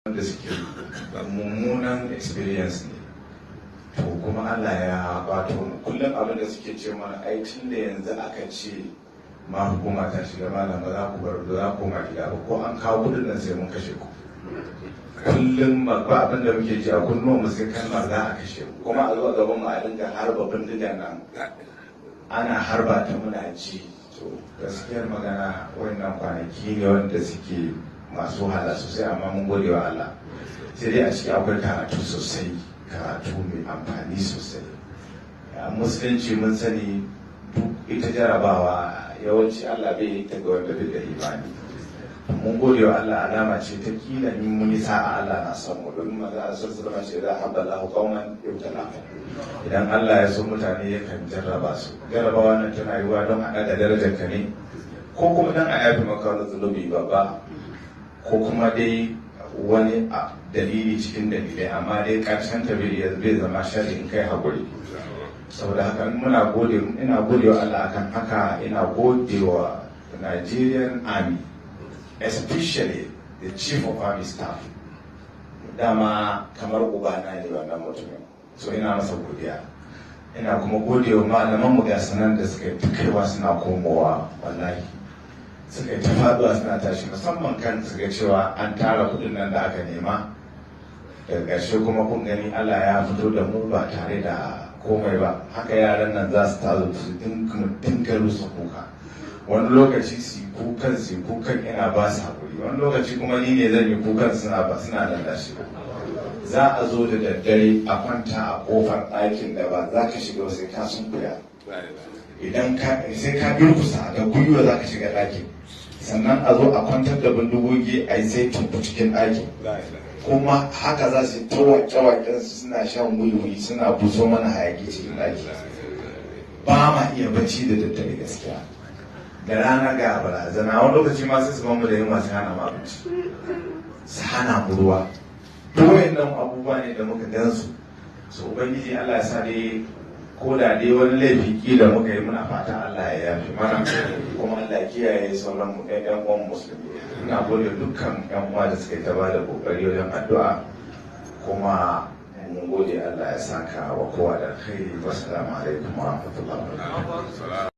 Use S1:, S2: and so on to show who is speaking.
S1: Wanda suke mummunan experience ne. To, kuma Allah ya kwato mu. Kullum abin da suke ce mana, ai tun da yanzu aka ce ma hukuma ta shiga, malam, ba za ku bar, ba za ku koma gida ba, ko an kawo kudin nan sai mun kashe ku. Kullum ba abin da muke ji a kunnuwan mu sai kalmar za a kashe ku. Kuma a zo a gaban mu a dinga harba bindigan nan, ana harba ta muna ji. To, gaskiyar magana, wannan kwanaki ne wanda suke masu wahala sosai, amma mun gode wa Allah. Sai dai a ciki akwai karatu sosai, karatu mai amfani sosai. A Musulunci mun sani, duk ita jarabawa yawanci Allah bai yi ta ga wanda bai da imani. Mun gode wa Allah, alama ce ta kila in mun yi sa'a Allah na son mu, domin maza a sun zama ce إذا أحب الله قوما ابتلاهم. Idan Allah ya so mutane, yakan jarraba su. Jarrabawa nan tana yiwuwa don a ɗaga darajar ka ne, ko kuma don a yafi maka wani zunubi babba, ko kuma dai wani dalili cikin dalilai, amma dai karshen ta bai zama sharri in kai haƙuri. Saboda haka muna gode, ina gode wa Allah akan haka. Ina gode wa Nigerian Army, especially the Chief of Army Staff. Dama kamar ubana ne wannan mutumin, so ina masa godiya. Ina kuma gode wa malaman mu, ga sanan da suka yi ta kaiwa suna komowa, wallahi suka yi ta faduwa suna tashi, musamman kan su ga cewa an tara kudin nan da aka nema. Daga ƙarshe kuma kun gani, Allah ya fito da mu ba tare da komai ba. Haka yaran nan za su tazo su dinga rusa kuka. Wani lokaci su yi kukan, su yi kukan, ina ba su haƙuri. Wani lokaci kuma ni ne zan yi kukan, suna ba suna lallashi. Za a zo da daddare a kwanta a kofar ɗakin da ba za ka shiga sai ka sunkuya, idan ka sai ka durkusa da gwiwa za ka shiga ɗakin. Sannan a zo a kwantar da bindigogi, a yi sai tumbu cikin ɗakin. Kuma haka za su ta wake-waken su, suna shan wiwi, suna buso mana hayaki cikin ɗaki. Ba ma iya bacci da daddare gaskiya. Da rana ga barazana, wani lokaci ma sai su bamu da yunwa, su hana mu abinci, su hana mu ruwa. Duk wayannan abubuwa ne da muka gan su. So Ubangiji Allah ya sa dai, ko da dai wani laifi kila muka yi, muna fata Allah ya yafe mana, kuma Allah ya kiyaye sauran ƴan uwan Musulmi. Ina gode dukkan ƴan uwa da suka yi ta bada kokari wajen addu'a, kuma mun gode. Allah ya saka wa kowa da alkhairi. Wassalamu alaikum wa rahmatullahi wa barakatuh.